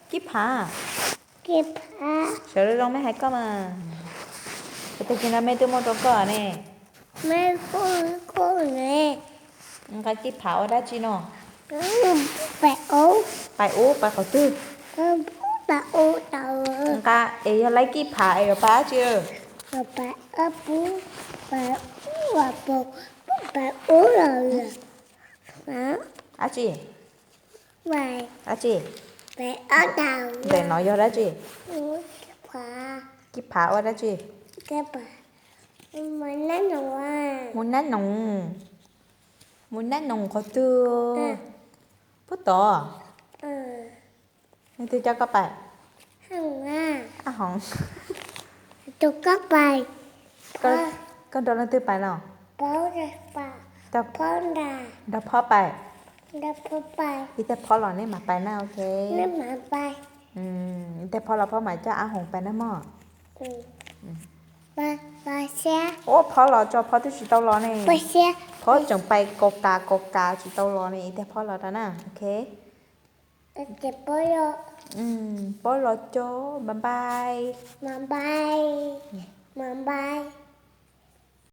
Kib phav. Sawv zoo mej hais koj mas. Kuv tag kis no mej twb muab rau koj ne. Nqa kib phav ua dab tsi no? Pais ub pais qhov twg? Nqa es yog laib kib phav es yuav pais dab tsi? Dab tsi? Dab tsi? Ntawm no yog dab tsi? Kib phav ua dab tsi? Mus nab noog. Mus nab noog qhov twg? Puag tod. Leej twg coj koj pais? Ab hoov. Koj nrog leej twg pais no? Nrog phob pais. Ib teg phob los nej mam pais na, ok. Ib teg phob los phob mam coj ab hoov pais na mog. Ua phob los tso, phob twb tsis tau los ne. Phob tseem pais kaus kas kaus kas tsis tau los ne, ib teg phob los rau na, ok. Phob los cov, bye bye.